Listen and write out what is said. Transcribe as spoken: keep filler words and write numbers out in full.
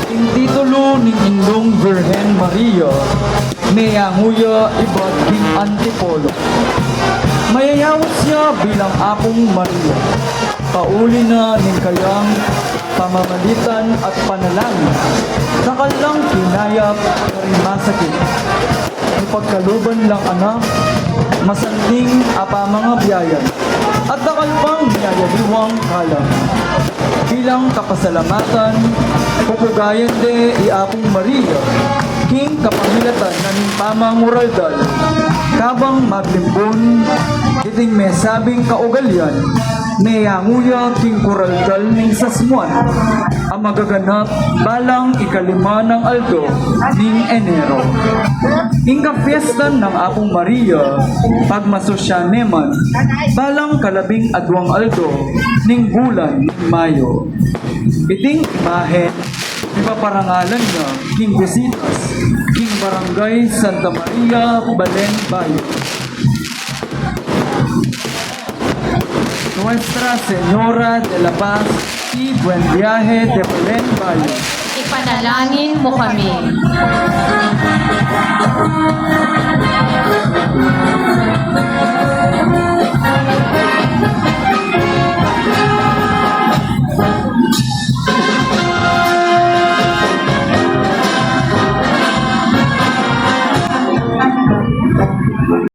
Ing titulu ning Indung Virgen Maria, meyangu ya ibat king Antipolo. Mayayaus ya bilang Apung Maria, pauli na ning kayang pamamalitan at panalangin, dakal lang kinayap karing masakit. Mipagkaluban lang anak, masanting a pamangabiayan, at dakal pang miyayaliwang kalam. Bilang kapasalamatan, pupugayan de i Apung Maria king kapamilatan na ning pamanguraldal. Kabang maglimbun iting mesabing kaugalian, meyangu ya king kuraldal ning sasmuan a magaganap balang ikalima nang aldo ning Enero. Ing kapiestan nang Apung Maria, pagmasusyan ne man balang kalabing adwang aldo ning bulan ning Mayo. Iting imahen, ipaparangalan na king bisitas king Barangay Santa Maria, Balen, Bayo. Nuestra Señora de la Paz y Buen Viaje de Balen, Bayo. Ipanalangin mo kami.